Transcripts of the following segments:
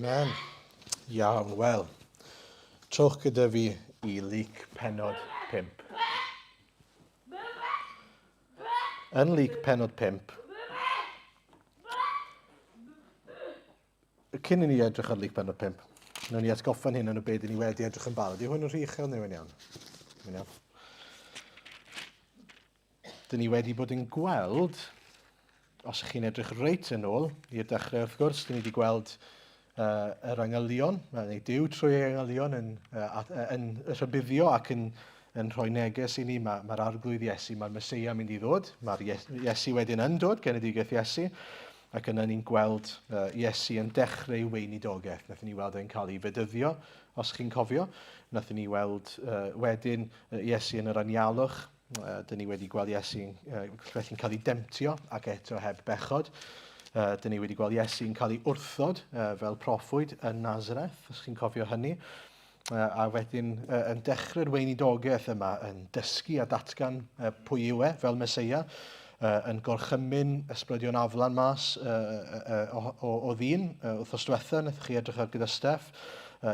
Amen. Iawn, wel, trowch gyda fi i Luc penod 5. Yn Luc penod 5, cyn i ni edrych ar Luc penod 5, wnawn ni atgoffa'n hyn yn y beth i ni wedi edrych yn barod. Yw hwn yn rhy uchel neu yn iawn? Yn iawn. Dyn ni wedi bod yn gweld, os ych chi'n edrych reit yn ôl i'r dechrau wrth gwrs, dyn ni wedi gweld uh, yr angylion, neu Duw trwy ei angylion yn, uh, yn rhybuddio ac yn, yn rhoi neges i ni. Mae'r mae arglwydd Iesu, mae'r Meseia mynd i ddod, mae'r Iesu wedyn yn dod, genedigaeth Iesu, ac yna ni'n gweld uh, Iesu yn dechrau weinidogaeth. Nathon ni weld e'n cael ei fedyddio, os chi'n cofio. Nathon ni weld uh, wedyn Iesu yn yr anialwch, Dyn ni wedi gweld Iesu'n felly'n cael ei demtio ac eto heb bechod. Dyn ni wedi gweld Iesu'n cael ei wrthod fel proffwyd yn Nazareth, os chi'n cofio hynny. A wedyn yn dechrau'r weinidogaeth yma yn dysgu a datgan pwy yw e fel Meseia, yn gorchymyn ysbrydion aflan mas o, o, o ddyn. Wythnos diwetha, wnaethoch chi edrych ar gyda Steff,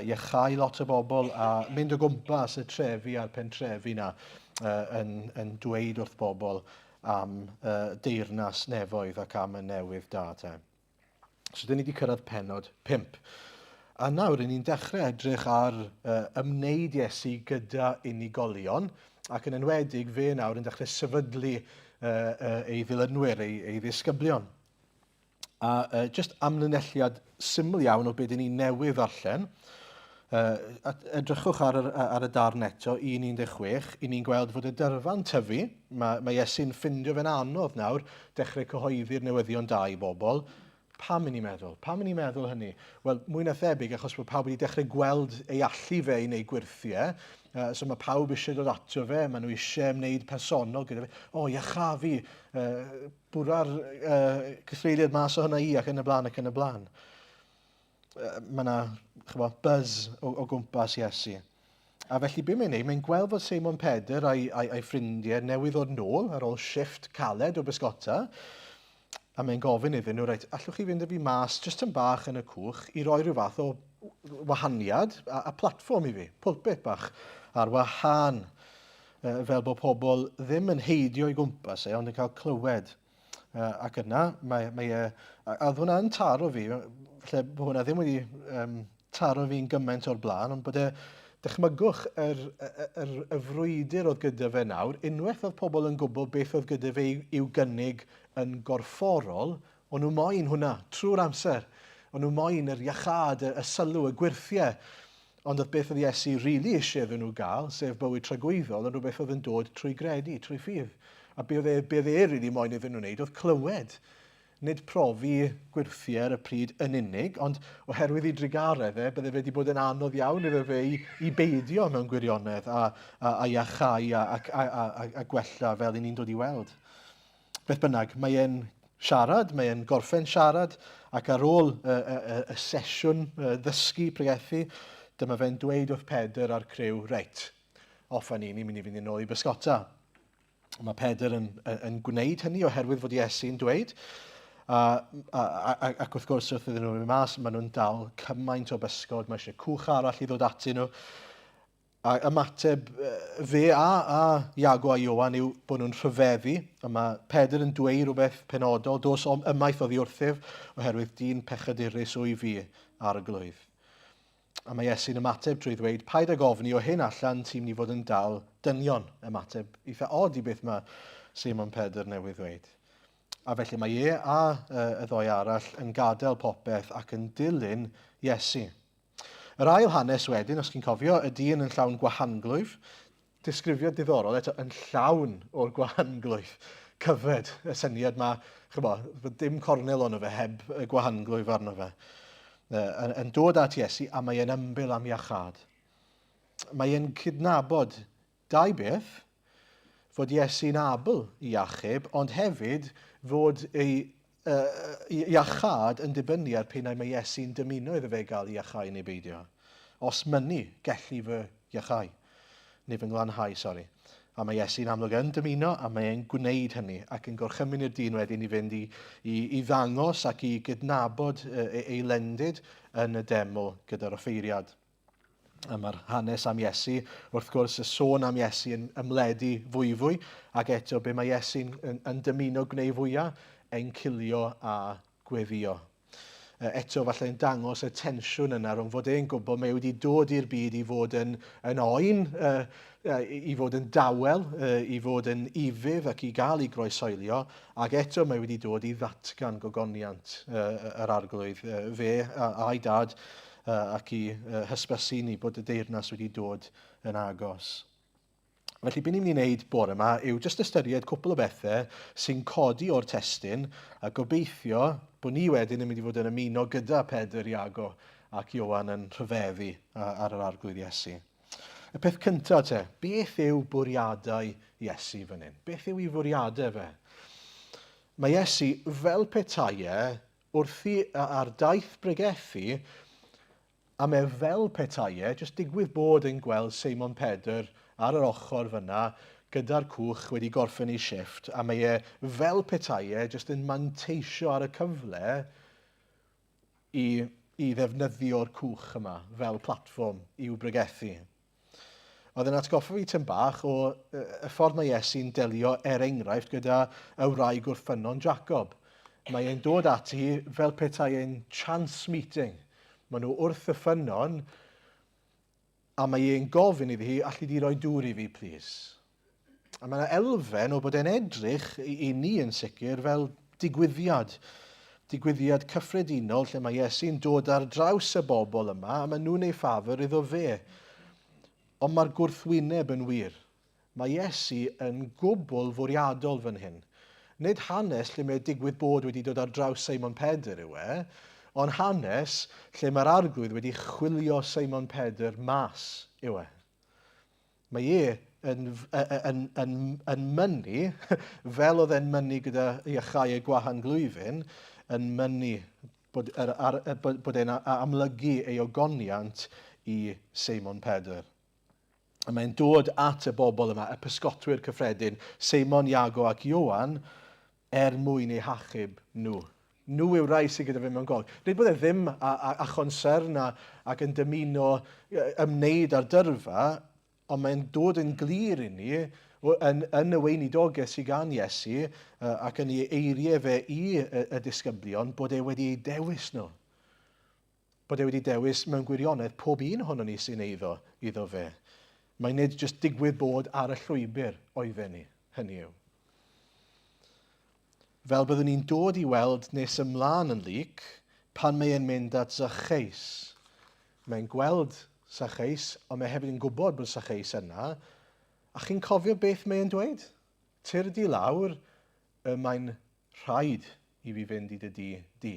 iachau lot o bobl a mynd o gwmpas y trefi a'r pentrefi na yn, yn dweud wrth bobl am uh, deyrnas nefoedd ac am y newydd da te. So, dyn ni wedi cyrraedd penod 5. A nawr, ni'n dechrau edrych ar uh, ymwneud Iesu gyda unigolion, ac yn enwedig fe nawr yn dechrau sefydlu uh, uh, ei ddilynwyr, ei, ei ddisgyblion. A uh, just amlinelliad syml iawn o beth ni newydd ddarllen. Uh, edrychwch ar, yr, ar y darn eto, 1.16, i ni'n gweld fod y dyrfa'n tyfu. Mae, mae Iesu'n ffindio fe'n anodd nawr dechrau cyhoeddi'r newyddion da i bobl. Pam i ni'n meddwl? Pam i ni'n meddwl hynny? Wel, mwy na thebyg, achos bod pawb wedi dechrau gweld ei allu fe i wneud gwyrthiau. Uh, so mae pawb eisiau dod ato fe, maen nhw eisiau ymwneud personol gyda fe. O, oh, iacha fi, uh, bwra'r uh, cythreuliad mas o hynna i ac yn y blaen ac yn y blaen. Uh, mae yna chyfo, buzz o, o gwmpas Iesu. A felly be mae'n neud, mae'n gweld fod Seimon Pedr a'i, a'i, a'i ffrindiau newydd ddod nôl ar ôl shifft caled o bysgota, a mae'n gofyn iddyn nhw, reit, allwch chi fynd â fi mas jyst yn bach yn y cwch i roi rhyw fath o wahaniad a, a platfform i fi, pulpit bach ar wahân. fel bod pobl ddim yn heidio i gwmpas e, ond yn cael clywed. Ac yna, mae, mae e, a, a oedd hwnna yn taro fi, falle bod hwnna ddim wedi um, taro fi'n gymaint o'r blaen, ond bod e, dychmygwch yr, yr, yr, y frwydr oedd gyda fe nawr, unwaith oedd pobl yn gwybod beth oedd gyda fe i'w gynnig yn gorfforol, o'n nhw moyn hwnna trwy'r amser. O'n nhw moyn yr iachâd, y, y sylw, y gwyrthiau. Ond oedd beth oedd Iesu rili eisiau iddyn nhw gael, sef bywyd tragwyddol, yn rhywbeth oedd yn dod trwy gredu, trwy ffydd. A be oedd e, be oedd e rili moyn iddyn nhw wneud oedd clywed. Nid profi gwyrthiau ar y pryd yn unig, ond oherwydd ei drugaredd e, bydde fe wedi bod yn anodd iawn iddo fe i, i beidio mewn gwirionedd a, a, a iachau a, a, a, a, a gwella fel i ni'n dod i weld. Beth bynnag, mae e'n siarad, mae e'n gorffen siarad, ac ar ôl y, y, y, y sesiwn ddysgu pregethu, dyma fe'n dweud wrth Pedr a'r criw, reit, off â ni, ni'n mynd i fynd yn ôl i bysgota. Mae Pedr yn, yn, yn gwneud hynny oherwydd fod Iesu'n dweud, a, a, a, ac wrth gwrs wrth iddyn nhw fynd mas, maen nhw'n dal cymaint o bysgod, mae eisiau cwch arall i ddod atyn nhw. A ymateb fe a, a Iago a Ioan yw bod nhw'n rhyfeddu, a mae Pedr yn dweud rhywbeth penodol, dos om ymaith oddi wrthyf, oherwydd dyn pechadurus wyf fi, arglwydd. A mae Iesu'n ymateb trwy ddweud, paid ag ofni, o hyn allan ti'n mynd i fod yn dal dynion. Ymateb eitha od i beth mae Seimon Pedr newydd ddweud. A felly mae e a y ddoi arall yn gadael popeth ac yn dilyn Iesu. Yr ail hanes wedyn, os chi'n cofio, y dyn yn llawn gwahanglwyf. Disgrifiad diddorol, eto, yn llawn o'r gwahanglwyf. Cyfed, y syniad ma, chybo, bod dim cornel ono fe heb y gwahanglwyf arno fe. Yn, yn dod at Iesu a mae e'n ymbil am iachâd. Mae e'n cydnabod Dau beth, fod Iesu'n abl i achub, ond hefyd fod ei uh, iachâd yn dibynnu ar p'un ai mae Iesu'n dymuno iddo fe gael ei iachau neu beidio. Os mynnu, gelli fy iachau. Neu fy nglanhau, sori. A mae Iesu'n amlwg yn dymuno, a mae e'n gwneud hynny, ac yn gorchymyn i'r dyn wedyn i fynd i, i, i ddangos ac i gydnabod ei, ei lendid yn y deml gyda'r offeiriad. A mae'r hanes am Iesu, wrth gwrs, y sôn am Iesu yn ymledu fwyfwy, ac eto be mae Iesu'n yn, yn dymuno gwneud fwyaf, encilio a gweddio. Eto, falle yn dangos y tensiwn yna rhwng fod e'n gwybod mae e wedi dod i'r byd i fod yn, yn oen, i fod yn dawel, i fod yn ufudd ac i gael ei groesoelio, ac eto mae wedi dod i ddatgan gogoniant yr arglwydd, fe a'i dad, ac i hysbysu ni bod y deyrnas wedi dod yn agos. Felly, be ni'n mynd i wneud bore yma yw jyst ystyried cwpl o bethau sy'n codi o'r testun a gobeithio bod ni wedyn yn mynd i fod yn ymuno gyda Pedr, Iago ac Ioan yn rhyfeddu ar yr Arglwydd Iesu. Y peth cyntaf te, beth yw bwriadau Iesu fan hyn? Beth yw ei fwriadau fe? Mae Iesu fel petai e wrthi ar daith bregethu A mae fel petai e jyst digwydd bod yn gweld Seimon Pedr ar yr ochr fyna gyda'r cwch wedi gorffen ei shifft a mae e fel petai e jyst yn manteisio ar y cyfle i, i ddefnyddio'r cwch yma fel platfform i'w bregethu. Oedd yn atgoffa fi tyn bach o y ffordd mae Iesu'n delio er enghraifft gyda y wraig wrth ffynnon Jacob. Mae e'n dod ati hi fel petai e'n chance meeting. Maen nhw wrth y ffynnon a mae e'n gofyn iddi hi, alli di roi dŵr i fi, please? A mae yna elfen o bod e'n edrych i, i ni yn sicr fel digwyddiad. Digwyddiad cyffredinol lle mae Iesu'n dod ar draws y bobl yma a maen nhw'n ei ffafr iddo fe. Ond mae'r gwrthwyneb yn wir. Mae Iesu yn gwbl fwriadol fan hyn. Nid hanes lle mae digwydd bod wedi dod ar draws Seimon Pedr yw e, ond hanes lle mae'r arglwydd wedi chwilio Seimon Pedr mas yw e. Mae e yn, yn, yn, yn mynnu, fel oedd e'n mynnu gyda iachau y gwahan glwyfyn, yn mynnu bod, er, ar, bod, bod e'n amlygu ei ogoniant i Seimon Pedr. A mae'n dod at y bobl yma, y pysgotwyr cyffredin, Seimon, Iago ac Ioan, er mwyn eu hachub nhw. Nhw yw'r rhai sydd gyda fe mewn golwg. Nid bod e ddim a, a, a chonsern a, ac yn dymuno ymwneud â'r dyrfa, ond mae'n dod yn glir i ni yn, yn y weinidogaeth sydd gan Iesu ac yn ei eiriau fe i y, y disgyblion bod e wedi eu dewis nhw. Bod e wedi dewis mewn gwirionedd pob un ohonon ni sy'n eiddo iddo fe. Mae nid jyst digwydd bod ar y llwybr oedden ni, hynny yw. Fel byddwn ni'n dod i weld nes ymlaen yn Luc, pan mae e'n mynd at Zacchaeus. Mae'n gweld Zacchaeus, ond mae hefyd yn gwybod bod Zacchaeus yna. A chi'n cofio beth mae e'n dweud? Tyrd i lawr, y mae'n rhaid i fi fynd i dy dŷ di.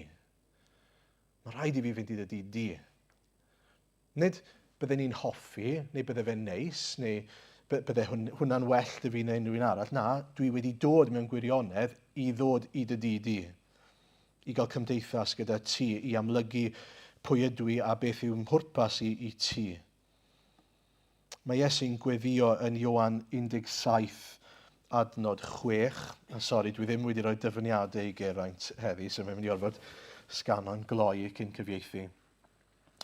Mae rhaid i fi fynd i dy dŷ di. Nid bydden ni'n hoffi, neu bydde fe'n neis, neu bydde hwn, hwnna'n well dy fi neu unrhyw un arall. Na, dwi wedi dod mewn gwirionedd i ddod i dy dŷ di. I gael cymdeithas gyda ti, i amlygu pwy ydw i a beth yw mhwrpas i i ti. Mae Iesu'n gweddio yn Ioan 17 adnod 6. A sori, dwi ddim wedi rhoi dyfyniadau i Geraint heddi, so mae'n mynd i orfod sgano'n gloi cyn cyfieithu.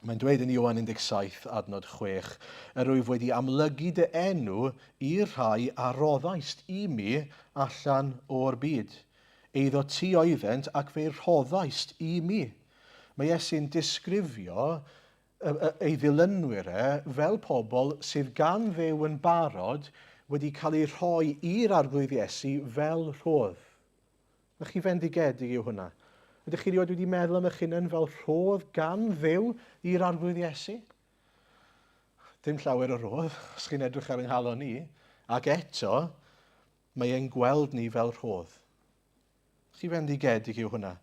Mae'n dweud yn Ioan 17 adnod 6, Yr wyf wedi amlygu dy enw i'r rhai a roddaist i mi allan o'r byd. Eiddo ti oeddent ac fe rhoddaist i mi. Mae Iesu'n disgrifio ei ddilynwyr e fel pobl sydd gan Dduw yn barod wedi cael eu rhoi i'r Arglwydd Iesu fel rhodd. Ydych chi fendigedig yw hwnna? Ydych chi rioed wedi meddwl am eich hunain fel rhodd gan Dduw i'r Arglwydd Iesu? Dim llawer o rodd, os chi'n edrych ar yng nghalon i. Ac eto, mae e'n gweld ni fel rhodd. Chi fendigedig yw hwnna.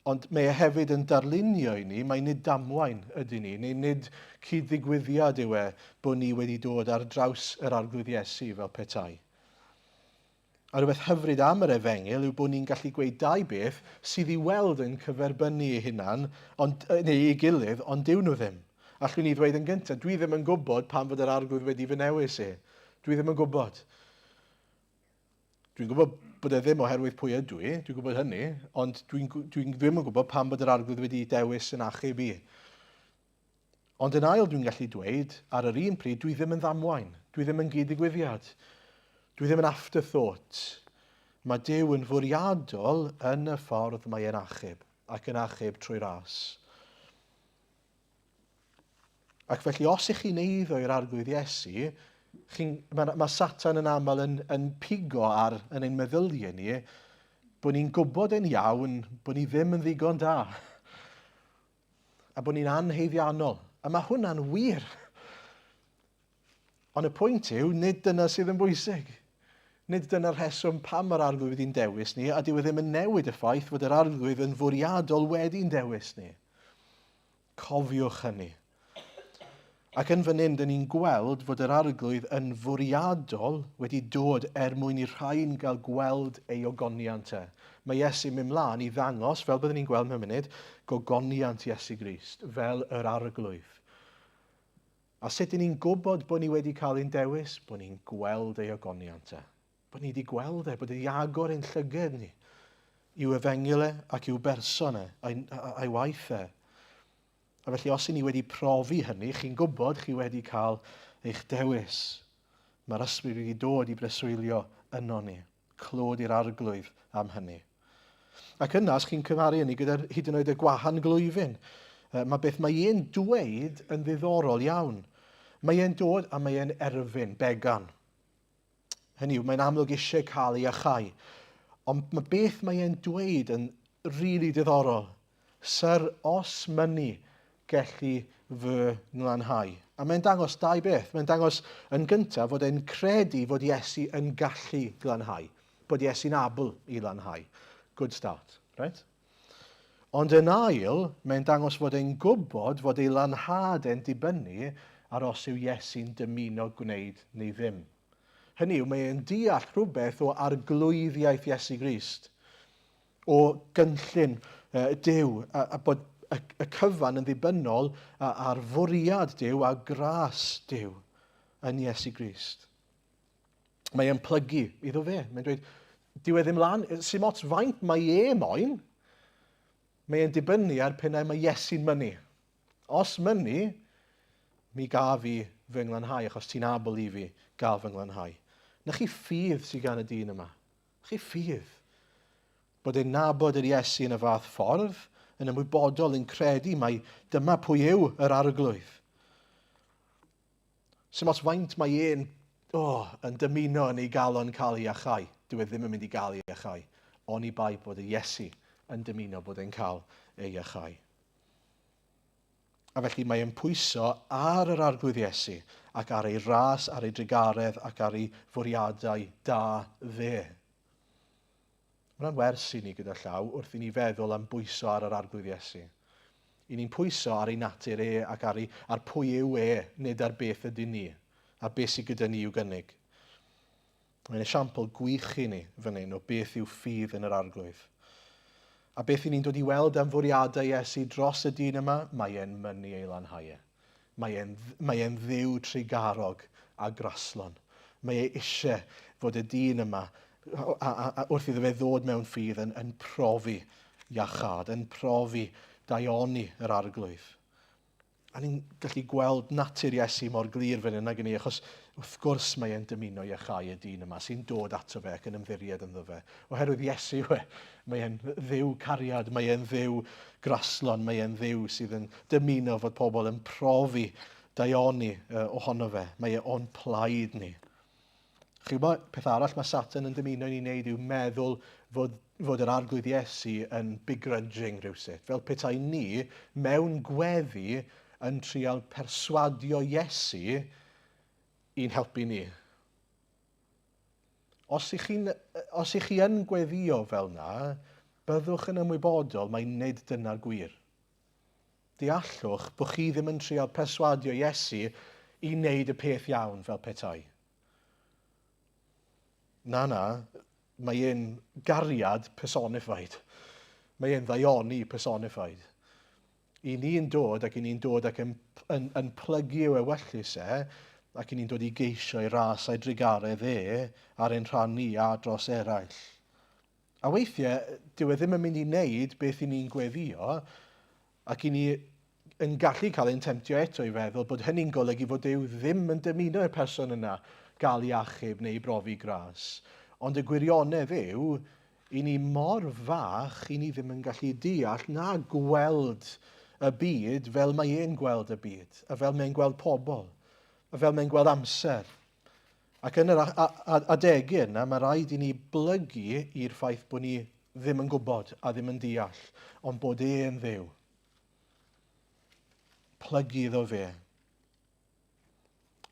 Ond mae e hefyd yn darlunio i ni, mae nid damwain ydy ni, neu nid cyd-ddigwyddiad yw e bod ni wedi dod ar draws yr Arglwydd Iesu fel petai. A rhywbeth hyfryd am yr efengyl yw bod ni'n gallu gweud dau beth sydd i weld yn cyferbynnu ei hunan, ond, neu ei gilydd, ond dyw nhw ddim. Allwn ni ddweud yn gyntaf, dwi ddim yn gwybod pam fod yr Arglwydd wedi fy newis i. Dwi ddim yn gwybod. Dwi'n gwybod bod e ddim oherwydd pwy ydw i, dwi'n gwybod hynny, ond dwi'n dwi ddim yn gwybod pam bod yr arglwydd wedi dewis yn achub i. Ond yn ail dwi'n gallu dweud, ar yr un pryd, dwi ddim yn ddamwain. Dwi ddim yn gyd-ddigwyddiad. Dwi ddim yn afterthought. Mae Duw yn fwriadol yn y ffordd mae e'n achub, ac yn achub trwy ras. Ac felly, os ych chi'n eiddo i'r Arglwydd Iesu, mae, mae Satan yn aml yn, yn pigo ar yn ein meddyliau ni, bod ni'n gwybod yn iawn bod ni ddim yn ddigon da. A bod ni'n anheiddiannol. A mae hwnna'n wir. Ond y pwynt yw, nid dyna sydd yn bwysig. Nid dyna'r rheswm pam mae'r Arglwydd wedi'n dewis ni, a dyw e ddim yn newid y ffaith fod yr Arglwydd yn fwriadol wedi'n dewis ni. Cofiwch hynny. Ac yn fan hyn, dyn ni'n gweld fod yr Arglwydd yn fwriadol wedi dod er mwyn i'r rhain gael gweld ei ogoniant e. Mae Iesu'n mynd mlaen i ddangos, fel byddwn ni'n gweld mewn munud, gogoniant Iesu Grist fel yr Arglwydd. A sut dyn ni'n gwybod bod ni wedi cael ein dewis? Bod ni'n gweld ei ogoniant e. Bod ni wedi gweld e, bod wedi agor ein llyged ni i'w efengyl e ac i'w berson e, a'i, a'i waith e. A felly os i ni wedi profi hynny, chi'n gwybod chi wedi cael eich dewis. Mae'r ysbryd wedi dod i breswylio yno ni. Clod i'r arglwydd am hynny. Ac yna, os chi'n cymharu hynny gyda'r hyd yn oed y gwahan glwyfyn, mae beth mae e'n dweud yn ddiddorol iawn. Mae e'n dod a mae e'n erfyn, began. Hynny yw, mae'n amlwg eisiau cael ei achau. Ond mae beth mae e'n dweud yn rili really diddorol. Syr, os mynnu, gellu fy nglanhau. A mae'n dangos dau beth. Mae'n dangos yn gyntaf fod e'n credu fod Iesu yn gallu glanhau. Bod Iesu'n abl i lanhau. Good start, right? Ond yn ail, mae'n dangos fod e'n gwybod fod ei lanhad e'n dibynnu ar os yw Iesu'n dymuno gwneud neu ddim. Hynny yw, mae e'n deall rhywbeth o arglwyddiaeth Iesu Grist, o gynllun uh, Duw, a, a bod y, y cyfan yn ddibynnol ar fwriad Duw a gras Duw yn Iesu Grist. Mae e'n plygu iddo fe. Mae'n dweud, dyw e ddim lan, sy'n ots faint mae e moyn, mae e'n dibynnu ar pennau mae Iesu'n mynnu. Os mynnu, mi gaf fi fy nglanhau, achos ti'n abl i fi gael fy nglanhau. Na chi ffydd sydd gan y dyn yma. Na chi ffydd. Bod e'n nabod yr Iesu yn y fath ffordd, yn ymwybodol, yn credu mai dyma pwy yw yr arglwydd. Sim ots faint mae e'n oh, yn dymuno yn ei galon cael ei iachau, dyw e ddim yn mynd i gael ei iachau, oni bai bod y Iesu yn dymuno bod e'n cael ei iachau. A felly mae e'n pwyso ar yr Arglwydd Iesu ac ar ei ras, ar ei drugaredd ac ar ei fwriadau da fe. Mae hwnna'n wers i ni gyda llaw wrth i ni feddwl am bwyso ar yr Arglwydd Iesu. I ni'n pwyso ar ei natur e ac ar, ei, ar pwy yw e, nid ar beth ydyn ni, a beth sydd gyda ni i'w gynnig. Mae'n esiampl gwych i ni fan hyn o beth yw ffydd yn yr Arglwydd. A beth i ni'n dod i weld am fwriadau Iesu dros y dyn yma, mae e'n mynnu ei lanhau e. Mae e'n, mae e'n ddiw trugarog a graslon. Mae e eisiau fod y dyn yma, a, a, a, wrth iddo fe ddod mewn ffydd, yn, yn profi iachâd, yn profi daioni yr arglwydd. A ni'n gallu gweld natur Iesu mor glir fan hyn ag ni, achos wrth gwrs mae e'n dymuno iachau y dyn yma sy'n dod ato fe ac yn ymddiried ynddo fe. Oherwydd Iesu yw e. Mae e'n ddiw cariad, mae e'n ddiw graslon, mae e'n ddiw sydd yn dymuno fod pobl yn profi daioni uh, ohono fe. Mae e o'n plaid ni. Chi'n gwybod, peth arall mae Satan yn dymuno i ni wneud yw meddwl fod, fod yr arglwydd Iesu yn begrudging rhywsut. Fel petai ni mewn gweddi yn trial perswadio Iesu i'n helpu ni. Os ych chi'n, os ych chi yn gweddio fel na, byddwch yn ymwybodol mai nid dyna'r gwir. Deallwch bod chi ddim yn trial perswadio Iesu i wneud y peth iawn fel petai. Na, na, mae e'n gariad personified. Mae e'n ddaioni personified. I ni'n dod ac i ni'n dod ac yn, yn, yn plygu i'w ewyllys e, ac i ni'n dod i geisio ei ras a'i drugaredd e ar ein rhan ni a dros eraill. A weithiau, dyw e ddim yn mynd i wneud beth i ni'n gweddio, ac i ni, yn gallu cael ein temtio eto i feddwl bod hynny'n golygu fod Duw ddim yn dymuno i'r person yna gael ei achub neu i brofi gras. Ond y gwirionedd yw, i ni mor fach, i ni ddim yn gallu deall na gweld y byd fel mae e'n gweld y byd, a fel mae'n gweld pobl, a fel mae'n gweld amser. Ac yn yr adegau yna, mae rhaid i ni blygu i'r ffaith bod ni ddim yn gwybod a ddim yn deall, ond bod e'n Dduw. Plygu iddo fe.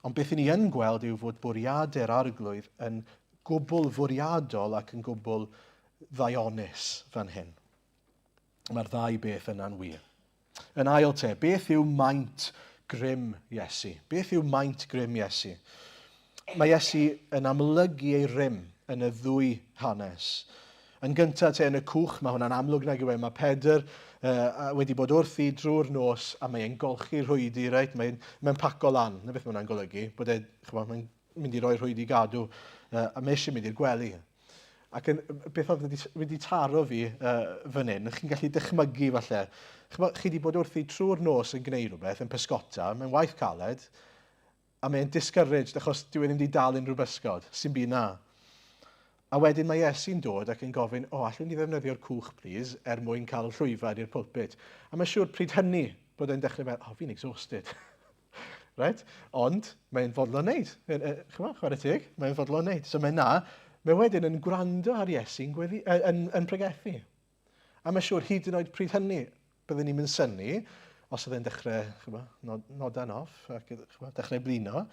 Ond beth i ni yn gweld yw fod bwriadau'r arglwydd yn gwbl fwriadol ac yn gwbl ddaionus fan hyn. Mae'r ddau beth yna'n wir. Yn ail te, beth yw maint grym Iesu? Beth yw maint grym Iesu? Mae Iesu yn amlygu ei rym yn y ddwy hanes. Yn gyntaf te yn y cwch, mae hwnna'n amlwg nag yw e, mae Pedr uh, wedi bod wrthi drwy'r nos a mae e'n golchi rhwydi, reit? Mae'n mae paco lan, na beth mae hwnna'n golygu, bod e, chymod, mae'n mynd i roi rhwydi gadw uh, a mae eisiau mynd i'r gwely. Ac yn, beth oedd wedi, wedi taro fi uh, fan hyn, chi'n gallu dychmygu falle, chymod, chi wedi bod wrthi trwy'r nos yn gwneud rhywbeth, yn pysgota, mae'n waith caled, A mae'n discouraged achos dyw e ddim wedi dal unrhyw bysgod, sy'n byd na. A wedyn mae Iesu'n dod ac yn gofyn, o, allwn ni ddefnyddio'r cwch, please, er mwyn cael llwyfan i'r pulpit. A mae'n siŵr pryd hynny bod e'n dechrau meddwl, o, oh, fi'n exhausted. right? Ond mae'n fodlon wneud. Chymod, chwarae teg, mae'n fodlon wneud. So mae na, mae wedyn yn gwrando ar Iesu'n gweddi, yn, yn, yn pregethu. A mae'n siŵr hyd yn oed pryd hynny, byddwn ni'n mynd synnu, os oedd e'n dechrau, chyba, nod, nodan off, ac chyba, dechrau blino.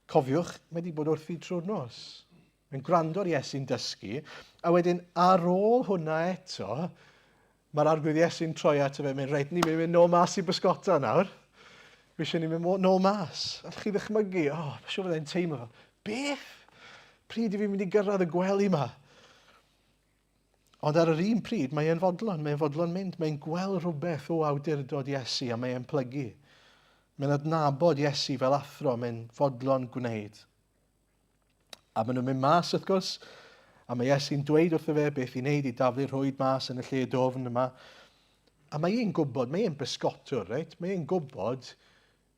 Cofiwch, mae wedi bod wrthi trwy'r nos. Mae'n gwrando ar Iesu'n dysgu, a wedyn ar ôl hwnna eto, mae'r arglwydd Iesu'n troi ato fe, mae'n reit, ni'n mynd nôl mas i bysgota nawr. Fi eisiau ni'n mynd nôl mas. Allwch chi ddychmygu, o, oh, mae'n siŵr fydde'n teimlo fel, beth? Pryd i fi'n mynd i gyrraedd y gwely yma? Ond ar yr un pryd, mae e'n fodlon, mae e'n fodlon mynd, mae'n gweld rhywbeth o awdurdod Iesu a mae e'n plygu. Mae'n adnabod Iesu fel athro, mae'n fodlon gwneud. A maen nhw'n mynd mas, wrth gwrs, a mae Iesu'n dweud wrtho fe beth i wneud i daflu'r rhwyd mas yn y lle dofn yma. A mae e'n gwybod, mae e'n bysgotwr, reit? Mae e'n gwybod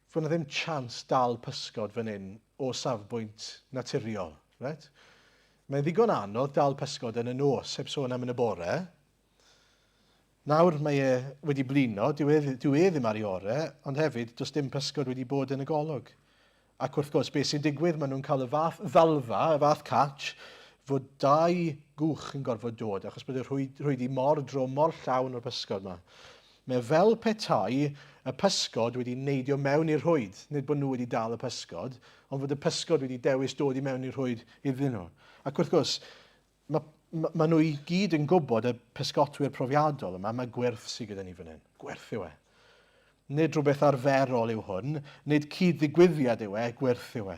fod 'na ddim chance dal pysgod fan hyn o safbwynt naturiol, reit? Mae'n ddigon anodd dal pysgod yn y nos, heb sôn am yn y bore. Nawr mae e wedi blino, dyw e, dyw e ddim ar ei ore, ond hefyd does dim pysgod wedi bod yn y golwg. Ac wrth gwrs, beth sy'n digwydd, maen nhw'n cael y fath ddalfa, y fath catch, fod dau gwch yn gorfod dod, achos bod y rhwyd, rhwydi mor drwm, mor llawn o'r pysgod yma. Mae fel petai y pysgod wedi neidio mewn i'r rhwyd, nid bod nhw wedi dal y pysgod, ond fod y pysgod wedi dewis dod i mewn i'r rhwyd iddyn nhw. Ac wrth gwrs, mae, ma, ma nhw i gyd yn gwybod, y pysgotwyr profiadol yma, mae gwyrth sydd gyda ni fan hyn. Gwyrth yw e. Nid rhywbeth arferol yw hwn, nid cyd-ddigwyddiad yw e, gwyrth yw e.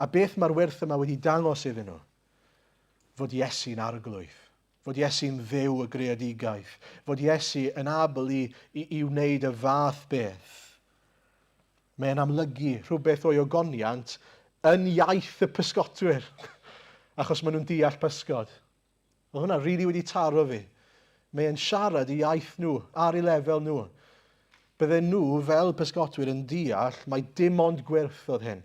A beth mae'r wyrth yma wedi dangos iddyn nhw? Fod Iesu'n arglwydd. Fod Iesu'n Dduw y greadigaeth. Fod Iesu yn abl i, i, i wneud y fath beth. Mae'n amlygu rhywbeth o'i ogoniant yn iaith y pysgotwyr, achos maen nhw'n deall pysgod. Mae hwnna rili really wedi taro fi. Mae'n siarad i iaith nhw, ar ei lefel nhw. Bydden nhw, fel pysgotwyr, yn deall mai dim ond gwyrth oedd hyn.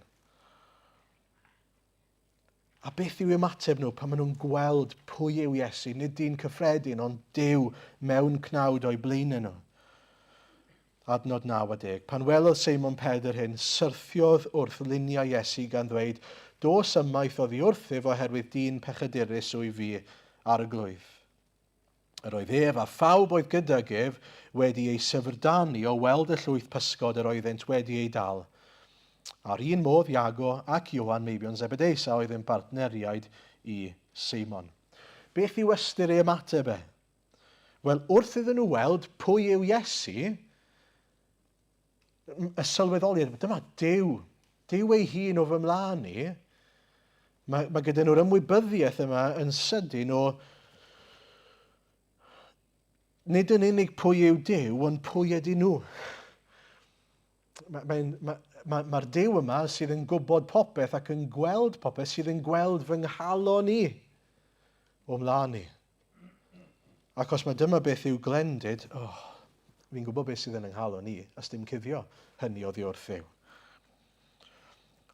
A beth yw ymateb nhw pan maen nhw'n gweld pwy yw Iesu, nid dyn cyffredin, ond Duw mewn cnawd o'u blaenau nhw? Adnod 9 a 10. Pan welodd Seimon Pedr hyn, syrthiodd wrth luniau Iesu gan ddweud, Dos ymaith oddi wrthyf oherwydd dyn pechadurus wyf fi, Arglwydd. Yr oedd ef a phawb oedd gydag ef wedi eu syfrdanu o weld y llwyth pysgod yr oeddent wedi eu dal. A'r un modd Iago ac Ioan meibion Zebedeus a oedd yn bartneriaid i Seimon. Beth yw ystyr ei ymateb e? Wel, wrth iddyn nhw weld pwy yw Iesu, y sylweddoliad, dyma Duw, Duw ei hun o fy mlaen i, mae, mae gyda nhw'r ymwybyddiaeth yma yn sydyn o nid yn unig pwy yw Duw, ond pwy ydy nhw. Mae'r mae, mae, mae, mae Duw yma sydd yn gwybod popeth ac yn gweld popeth, sydd yn gweld fy nghalon i o mlaen i. Ac os mae dyma beth yw glendid, oh, Fi'n gwybod beth sydd yn 'y nghalon i, a sdim cuddio hynny oddi wrth Dduw.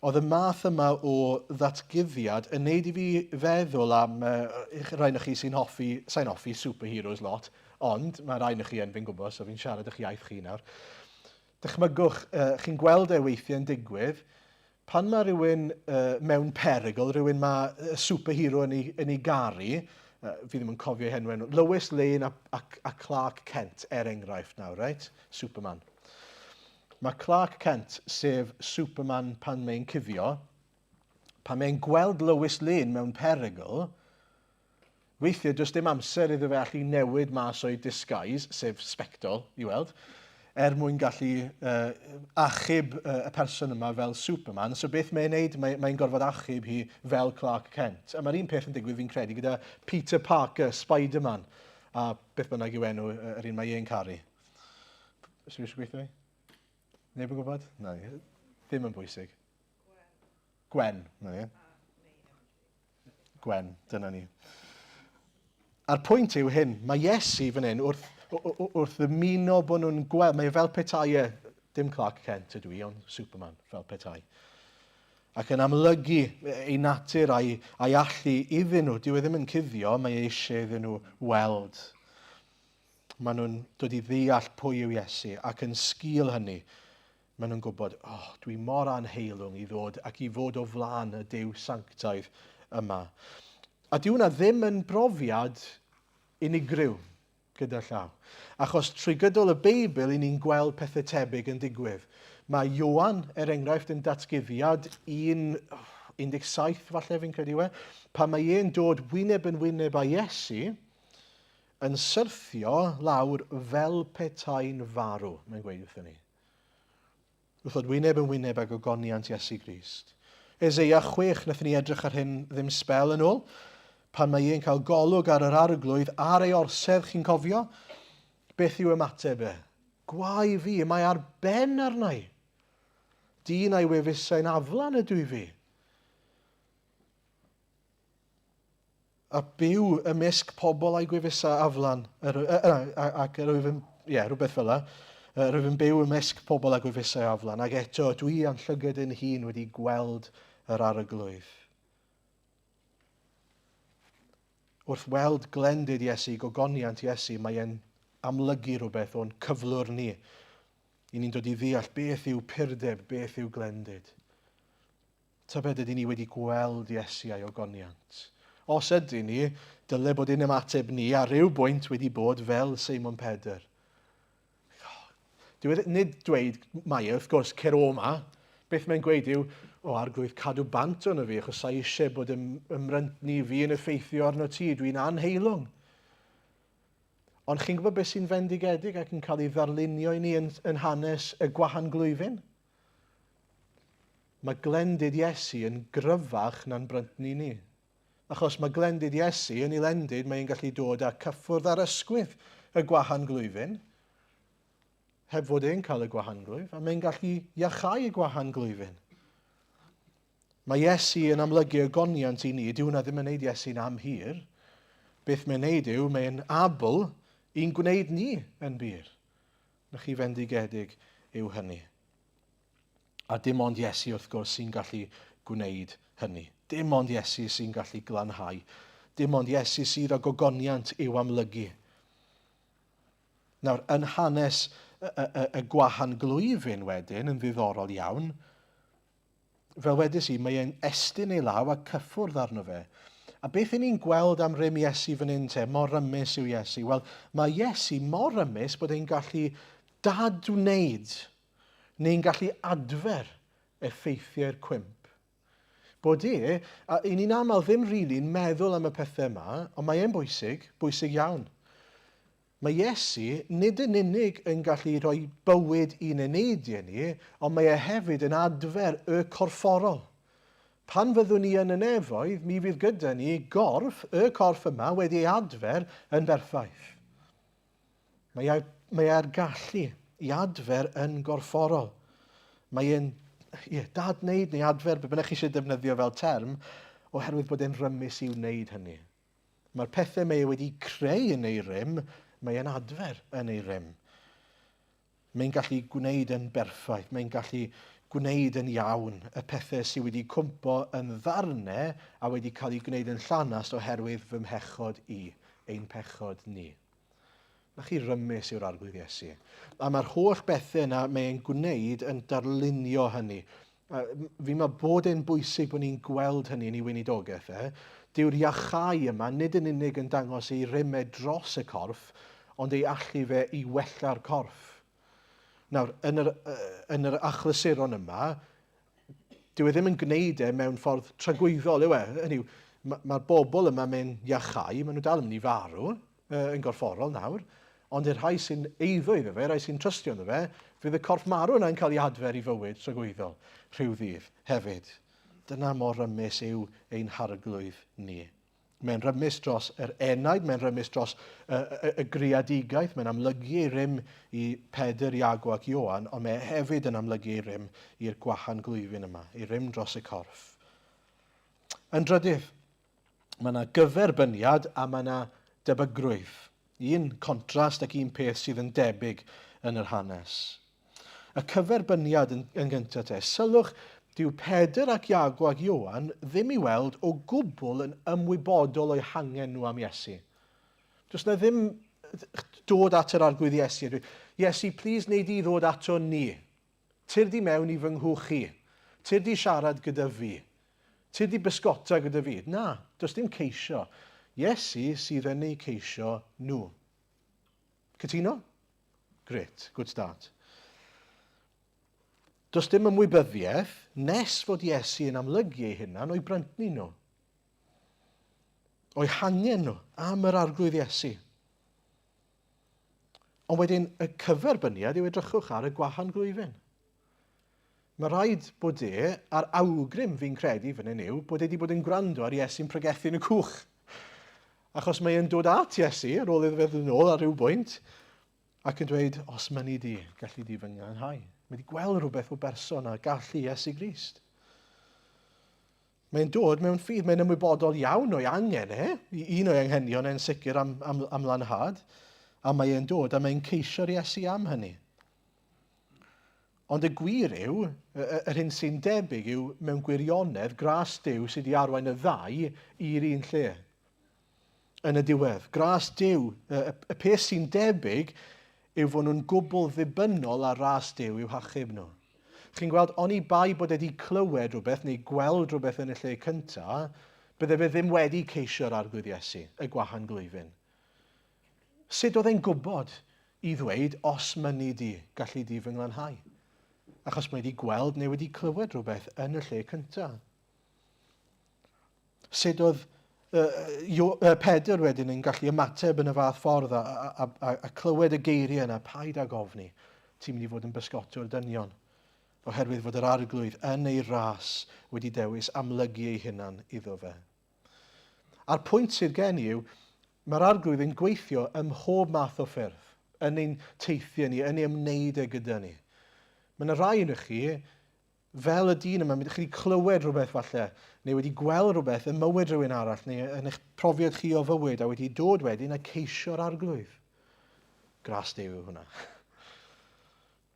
Oedd y math yma o ddatguddiad yn neud i fi feddwl am uh, rhai o'ch chi sy'n hoffi, sa'n hoffi superheroes lot, ond mae rhai o'ch chi yn fi'n gwybod, so fi'n siarad eich iaith chi nawr. Dychmygwch, uh, chi'n gweld e weithiau yn digwydd, pan mae rhywun uh, mewn perygl, rhywun mae uh, superhero yn ei, yn ei garu, uh, fi ddim yn cofio ei henw enw, Lois Lane a, a, a Clark Kent, er enghraifft nawr, right? Superman. Mae Clark Kent, sef Superman pan mae'n cuddio, pan mae'n gweld Lois Lane mewn perygl, weithiau does dim amser iddo fe allu newid mas o'i disguise, sef sbectol, i weld, er mwyn gallu uh, achub uh, y person yma fel Superman. So beth mae'n neud? Mae'n mae gorfod achub hi fel Clark Kent. A mae'r un peth yn digwydd fi'n credu gyda Peter Parker, Spider-Man, a beth bynnag yw enw yr un mae e'n caru. Sy'n eisiau gweithio fi? Neb yn gwybod? Na, ddim yn bwysig. Gwen. Gwen, na ni. Gwen, dyna ni. A'r pwynt yw hyn, mae Iesu fan hyn wrth, wrth ymuno bod nhw'n gweld, mae e fel petai e, dim Clark Kent ydw i, ond Superman, fel petai. Ac yn amlygu ei natur a'i, a'i allu iddyn nhw, dyw e ddim yn cuddio, mae e eisiau iddyn nhw weld. Maen nhw'n dod i ddeall pwy yw Iesu, ac yn sgil hynny, maen nhw'n gwybod, oh, dwi mor anheilwng i ddod ac i fod o flaen y Duw sanctaidd yma. A dyw hwnna ddim yn brofiad unigryw gyda llaw. Achos trwy gydol y Beibl, i ni'n gweld pethau tebyg yn digwydd. Mae Ioan, er enghraifft, yn datguddiad 1, 17 falle fi'n credu yw e, pan mae e'n dod wyneb yn wyneb â Iesu, Yn syrthio lawr fel petai'n farw, mae'n gweud wrthyn ni. Wrth ddod wyneb yn wyneb ag ogoniant Iesu Grist. Eseia 6, wnaethon ni edrych ar hyn ddim sbel yn ôl, pan mae e'n cael golwg ar yr arglwydd ar ei orsedd, chi'n cofio? Beth yw ymateb e? Gwae fi, mae ar ben arna i. Dyn a'i wefusau'n aflan ydw i fi. A byw ymysg pobl a'i gwefusau aflan, yr, ac yr wyf yn, ie, yeah, rhywbeth fel la, yr wyf yn byw ymysg pobl a gwefusau aflan, ac eto dwi a'n llygad yn hun wedi gweld yr arglwydd. Wrth weld glendid Iesu, gogoniant Iesu, mae e'n amlygu rhywbeth o'n cyflwr ni. I ni'n dod i ddeall beth yw purdeb, beth yw glendid. Tybed ydyn ni wedi gweld Iesu a'i ogoniant? Os ydyn ni, dyle bod ein ymateb ni ar ryw bwynt wedi bod fel Seimon Pedr. Dyw e, nid dweud mae e, wrth gwrs, cer o ma. Beth mae'n gweud yw, o arglwydd, cadw bant ono fi, achos sa'i eisiau bod ym, ymryntni fi yn effeithio arno ti, dwi'n anheilwng. Ond chi'n gwybod beth sy'n fendigedig ac yn cael ei ddarlunio i ni yn, yn hanes y gwahanglwyfyn? Mae glendid Iesu yn gryfach na'n bryntni ni. Achos mae glendid Iesu yn ei lendid, mae'n gallu dod â cyffwrdd ar ysgwydd y gwahanglwyfyn, heb fod e'n cael y gwahanglwyf, a mae'n gallu iachau y gwahanglwyfyn. Mae Iesu yn amlygu y goniant i ni, dyw hwnna ddim yn neud Iesu'n amhur. Beth mae'n neud yw, mae'n abl i'n gwneud ni yn bur. Na chi fendigedig yw hynny. A dim ond Iesu, wrth gwrs, sy'n gallu gwneud hynny. Dim ond Iesu sy'n gallu glanhau. Dim ond Iesu sydd â gogoniant i'w amlygu. Nawr, yn hanes y, y, y, y gwahanglwyfyn wedyn, yn ddiddorol iawn, Fel wedes i, mae e'n estyn ei law a cyffwrdd arno fe. A beth i ni'n gweld am rym Iesu fan hyn te? Mor rymus yw Iesu. Wel, mae Iesu mor rymus bod e'n gallu dadwneud neu'n gallu adfer effeithiau'r cwymp. Bod e, a i ni'n aml ddim rili'n meddwl am y pethau yma, ond mae e'n bwysig, bwysig iawn. Mae Iesu nid yn unig yn gallu rhoi bywyd i'n eneidiau ni, ond mae e hefyd yn adfer y corfforol. Pan fyddwn ni yn y nefoedd, mi fydd gyda ni gorff, y corff yma, wedi ei adfer yn berffaith. Mae e, mae e'r gallu i adfer yn gorfforol. Mae e'n ie, dadwneud neu adfer, be bynnag chi eisiau defnyddio fel term, oherwydd bod e'n rymus i wneud hynny. Mae'r pethau mae e wedi creu yn ei rym, mae e'n adfer yn ei rym. Mae'n gallu gwneud yn berffaith, mae'n gallu gwneud yn iawn y pethau sydd wedi cwmpo yn ddarnau a wedi cael eu gwneud yn llanast oherwydd fy mhechod i, ein pechod ni. Na chi rymus yw'r Arglwydd Iesu. A mae'r holl bethau yna mae'n gwneud yn darlunio hynny. Fi'n meddwl bod e'n bwysig bod ni'n gweld hynny yn ei weinidogaeth e. Dyw'r iachau yma nid yn unig yn dangos ei rym e dros y corff, ond ei allu fe i wella'r corff. Nawr, yn yr, yn yr achlysuron yma, dyw e ddim yn gwneud e mewn ffordd tragwyddol, yw e? Hynny yw, mae'r ma bobl yma mewn iachau, maen nhw dal yn mynd i farw, yn gorfforol nawr, ond i'r rhai sy'n eiddo iddo fe, rhai sy'n trystio ynddo fe, fydd y corff marw yna yn cael ei adfer i fywyd tragwyddol rhyw ddydd hefyd. Dyna mor rymus yw ein harglwydd ni. Mae'n rymus dros yr enaid, mae'n rymus dros y, y, y greadigaeth, mae'n amlygu ei rym i Pedr, Iago ac Ioan, ond mae hefyd yn amlygu ei rym i'r gwahan glwyfyn yma, ei rym dros y corff. Yn drydydd, Mae yna gyferbyniad a mae yna debygrwydd. Un contrast ac un peth sydd yn debyg yn yr hanes. Y cyferbyniad yn, yn gyntaf te. Sylwch, dyw Pedr ac Iago ac Ioan ddim i weld o gwbl yn ymwybodol o'u hangen nhw am Iesu. Does na ddim dod at yr arglwydd Iesu a dweud, Iesu, please wnei di ddod ato ni. Tyrd i mewn i fy nghwch i. Tyrd i siarad gyda fi. Tyrd i bysgota gyda fi. Na, does dim ceisio. Iesu sydd yn eu ceisio nhw. Cytuno? Grêt, good start. Does dim ymwybyddiaeth nes fod Iesu yn amlygu ei hunan o'i bryntni nhw. O'i hangen nhw am yr arglwydd Iesu. Ond wedyn, y cyferbyniad yw edrychwch ar y gwahan glwyfyn. Mae rhaid bod e, a'r awgrym fi'n credu fan hyn yw, bod e wedi bod yn gwrando ar Iesu'n pregethu yn y cwch. Achos mae e'n dod at Iesu ar ôl iddo fe ddod yn ôl ar ryw bwynt, ac yn dweud, os mynni di, gallu di fy nglanhau. Mae wedi gweld rhywbeth o berson a gallu Iesu Grist. Mae'n dod mewn ffydd, mae'n ymwybodol iawn o'i angen e, un o'i anghenion e'n sicr am, am, am lanhad, a mae e'n dod a mae'n ceisio'r Iesu am hynny. Ond y gwir yw, yr hyn sy'n debyg yw, mewn gwirionedd, gras Duw sydd wedi arwain y ddau i'r un lle. Yn y diwedd. Gras Duw, y, y peth sy'n debyg yw fod nhw'n gwbl ddibynnol ar ras Duw i'w hachub nhw. Chi'n gweld, oni bai bod e wedi clywed rhywbeth neu gweld rhywbeth yn y lle cynta, bydde fe ddim wedi ceisio'r Arglwydd Iesu, y gwahan glwyfyn. Sut oedd e'n gwybod i ddweud, os mynni di, gallu di fy nglanhau? Achos mae wedi gweld neu wedi clywed rhywbeth yn y lle cynta. Sut oedd uh, Pedr wedyn yn gallu ymateb yn y fath ffordd a, a, a, a clywed y geiriau yna, paid ag ofni, ti'n mynd i fod yn bysgotwr dynion, oherwydd fod yr arglwydd yn ei ras wedi dewis amlygu ei hunan iddo fe. A'r pwynt sydd gen i yw, mae'r arglwydd yn gweithio ym mhob math o ffyrdd, yn ein teithiau ni, yn ei ymwneud e gyda ni. Mae yna rai yn chi Fel y dyn yma, chi wedi clywed rhywbeth falle, neu wedi gweld rhywbeth ym mywyd rhywun arall, neu yn eich profiad chi o fywyd, a wedi dod wedyn a ceisio'r arglwydd. Gras Duw yw hwnna.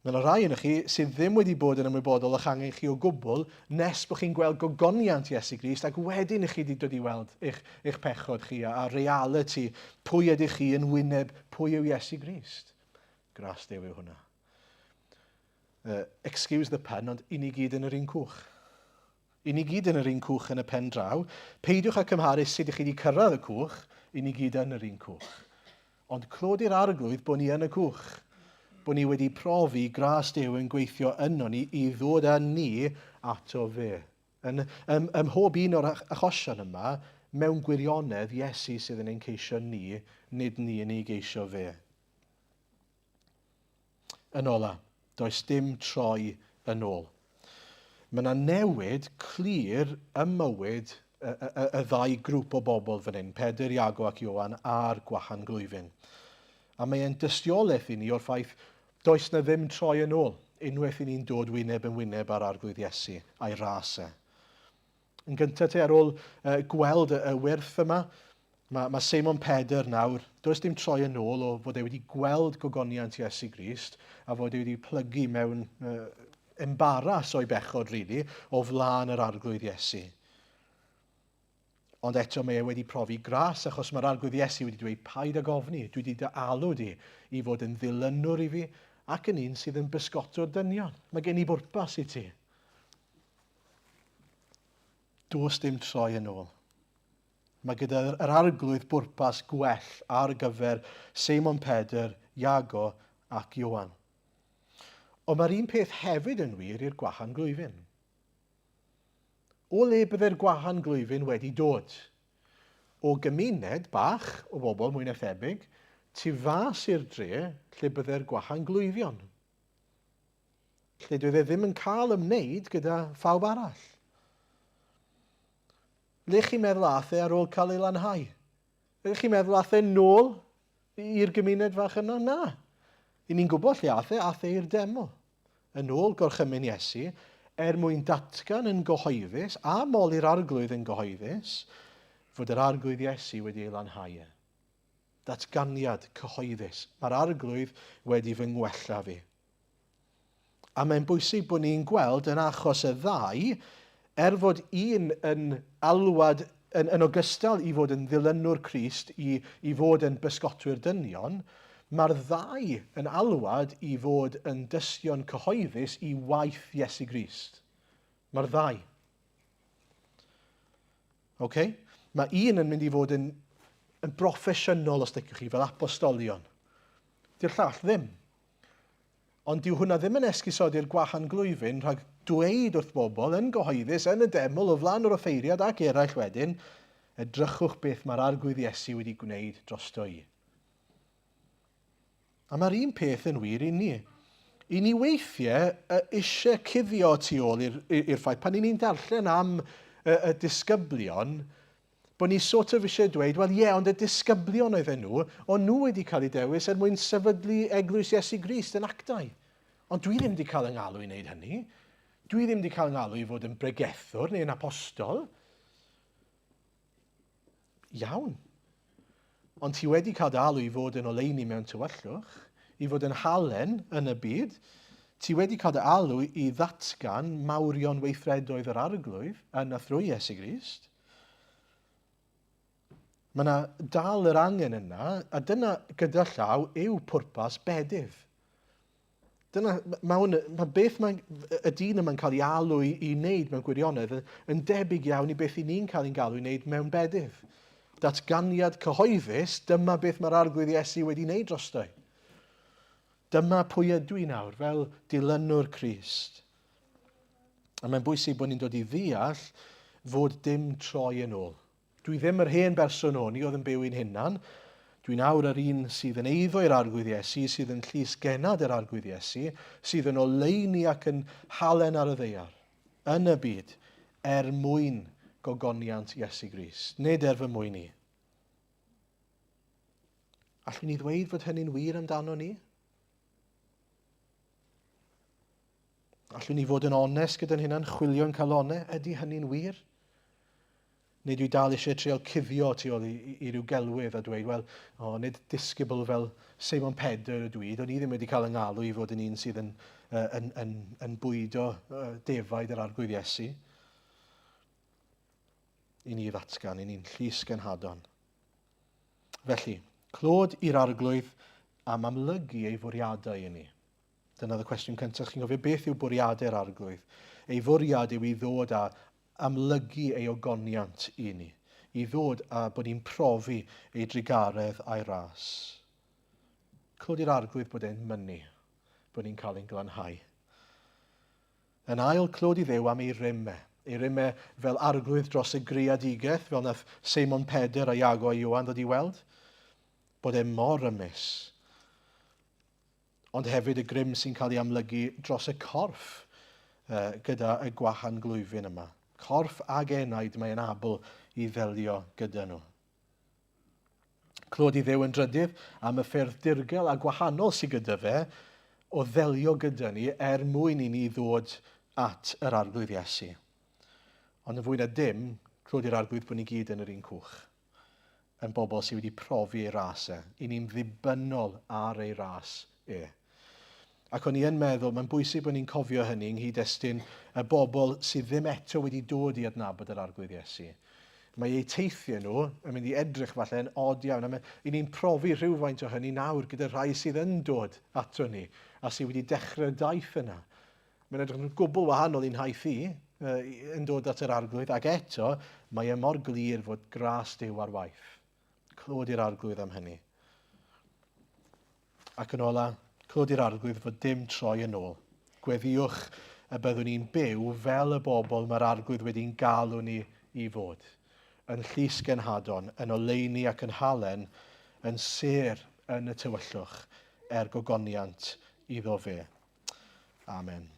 Mae yna rai yn chi sydd ddim wedi bod yn ymwybodol o'ch angen chi o gwbl nes bod chi'n gweld gogoniant Iesu Grist ac wedyn i chi wedi dod i weld eich, eich pechod chi a, a reality pwy ydych chi yn wyneb pwy yw Iesu Grist. Gras Duw yw hwnna. Uh, excuse the pun, ond i ni gyd yn yr un cwch. I ni gyd yn yr un cwch yn y pen draw. Peidiwch â cymharu sut ych chi wedi cyrraedd y cwch, i ni gyd yn yr un cwch. Ond clod i'r arglwydd bod ni yn y cwch. Bod ni wedi profi gras Duw yn gweithio yno ni i ddod â ni ato fe. Yn, ym, ym mhob un o'r achosion yma, mewn gwirionedd, Iesu sydd yn ein ceisio ni, nid ni yn ei geisio fe. Yn ola, does dim troi yn ôl. Mae yna newid clir ym mywyd y, y, y, y ddau grŵp o bobl fan hyn, Pedr, Iago ac Ioan a'r gwahan glwyfyn. A mae e'n dystiolaeth i ni o'r ffaith does na ddim troi yn ôl unwaith i ni'n dod wyneb yn wyneb â'r Arglwydd Iesu a'i ras e. Yn gyntaf te, ar ôl uh, gweld y, y wyrth yma, Mae, mae Seimon Pedr nawr, does dim troi yn ôl o fod e wedi gweld gogoniant Iesu Grist a fod e wedi plygu mewn uh, embaras o'i bechod, really, o flaen yr arglwydd Iesu. Ond eto mae e wedi profi gras achos mae'r arglwydd Iesu wedi dweud paid ag ofni, dwi wedi dy alw di i fod yn ddilynwr i fi ac yn un sydd yn bysgotwr dynion. Mae gen i bwrpas i ti. Does dim troi yn ôl. Mae gyda yr Arglwydd bwrpas gwell ar gyfer Seimon Pedr, Iago ac Ioan. Ond mae'r un peth hefyd yn wir i'r gwahan glwyfyn. O le bydde'r gwahan glwyfyn wedi dod? O gymuned bach o bobl mwy na thebyg, tu fas i'r dre lle bydde'r gwahan glwyfion. Lle doedd e ddim yn cael ymwneud gyda phawb arall. Le chi'n meddwl ath e ar ôl cael ei lanhau? Ydych chi'n meddwl ath e nôl i'r gymuned fach yna? Na. I ni'n gwybod lle ath e, ath e i'r deml. Yn ôl gorchymyn Iesu, er mwyn datgan yn gyhoeddus a moli'r arglwydd yn gyhoeddus, fod yr arglwydd Iesu wedi ei lanhau e. Datganiad cyhoeddus. Mae'r arglwydd wedi fy ngwella fi. A mae'n bwysig bod ni'n gweld yn achos y ddau, er fod un yn alwad yn, yn ogystal i fod yn ddilynwr Crist, i, i fod yn bysgotwyr dynion, mae'r ddau yn alwad i fod yn dystion cyhoeddus i waith Iesu Grist. Mae'r ddau. Okay? Mae un yn mynd i fod yn, yn broffesiynol, os liciwch chi, fel apostolion. Di'r llall ddim. Ond dyw hwnna ddim yn esgusodi'r gwahanglwyfyn rhag dweud wrth bobl yn gyhoeddus yn y deml o flaen yr offeiriad ac eraill wedyn, edrychwch beth mae'r Arglwydd Iesu wedi gwneud drosto i. A mae'r un peth yn wir i ni. I ni weithiau eisiau cuddio tu ôl i'r ffaith, pan i ni'n darllen am y, y disgyblion, Bod ni sort of eisiau dweud, wel ie, ond y disgyblion oedden nhw, o'n nhw wedi cael eu dewis er mwyn sefydlu Eglwys Iesu Grist yn Actau. Ond dwi ddim wedi cael yng ngalw i wneud hynny. Dwi ddim wedi cael yng ngalw i fod yn bregethwr neu yn apostol. Iawn. Ond ti wedi cael dy alw i fod yn oleuni mewn tywyllwch, i fod yn halen yn y byd. Ti wedi cael dy alw i ddatgan mawrion weithredoedd yr Arglwydd yn a thrwy Iesu Grist. Mae yna dal yr angen yna, a dyna gyda llaw yw pwrpas bedydd. Dyna, mae, hwn, mae beth mae y dyn yma'n cael ei alw i, i wneud mewn gwirionedd yn debyg iawn i beth i ni'n cael ein galw i wneud mewn bedydd. Datganiad cyhoeddus, dyma beth mae'r Arglwydd Iesu wedi wneud drosto. Dyma pwy ydw i nawr, fel dilynwr Crist. A mae'n bwysig bod ni'n dod i ddeall fod dim troi yn ôl. Dwi ddim yr hen berson o'n i oedd yn byw i'n hunan. Dwi'n awr yr un sydd yn eiddo i'r Arglwydd Iesu, sydd yn llys genad yr Arglwydd Iesu, sydd yn oleuni ac yn halen ar y ddaear, yn y byd, er mwyn gogoniant Iesu Grist, nid er fy mwyn i. Allwn ni ddweud fod hynny'n wir amdano ni? Allwn ni fod yn onest gyda'n hunan, chwilio'n calonau, ydy hynny'n wir? Neu dwi dal eisiau trial cuddio tu ôl i, i, i ryw gelwydd a dweud, wel, o, nid disgybl fel Seimon Pedr ydw i, do'n i ddim wedi cael yng ngalw i fod yn un sydd yn, uh, yn, yn, yn bwydo uh, defaid yr Arglwydd Iesu. I ni ddatgan, i ni'n llys genhadon. Felly, clod i'r Arglwydd am amlygu ei fwriadau i ni. Dyna oedd y cwestiwn cyntaf. Chi'n cofio beth yw bwriadau'r Arglwydd? Ei fwriad yw i ddod a amlygu ei ogoniant i ni. I ddod a bod ni'n profi ei drugaredd a'i ras. Clod i'r Arglwydd bod e'n mynnu bod ni'n cael ein glanhau. Yn ail, clod i Dduw am ei rym e. Ei rym e fel arglwydd dros y greadigaeth, fel nath Seimon Pedr a Iago a Ioan ddod i weld. Bod e mor rymus. Ond hefyd y grym sy'n cael ei amlygu dros y corff uh, gyda y gwahan glwyfyn yma. Corff ag enaid mae'n abl i ddelio gyda nhw. Clod i Dduw yn drydydd am y ffyrdd dirgel a gwahanol sydd gyda fe o ddelio gyda ni er mwyn i ni ddod at yr Arglwydd Iesu. Ond yn fwy na dim, clod i'r Arglwydd bod ni gyd yn yr un cwch. yn bobl sydd wedi profi ei ras e. I ni'n ddibynnol ar ei ras e. Ac o'n i yn meddwl, mae'n bwysig bod ni'n cofio hynny yng nghyd-destun y bobl sydd ddim eto wedi dod i adnabod yr Arglwydd Iesu. Mae eu teithiau nhw yn mynd i edrych falle yn od iawn. A mae, i ni'n profi rhywfaint o hynny nawr gyda rhai sydd yn dod ato ni a sydd wedi dechrau'r daith yna. Mae'n edrych yn gwbl wahanol i'n nhaith i, yn dod at yr Arglwydd, ac eto mae e mor glir fod gras Duw ar waith. Clod i'r Arglwydd am hynny. Ac yn ola, clod i'r Arglwydd fod dim troi yn ôl. Gweddïwch y byddwn ni'n byw fel y bobl mae'r Arglwydd wedi'n galw ni i fod, yn llys genhadon, yn oleuni ac yn halen, yn sêr yn y tywyllwch, er gogoniant iddo fe. Amen.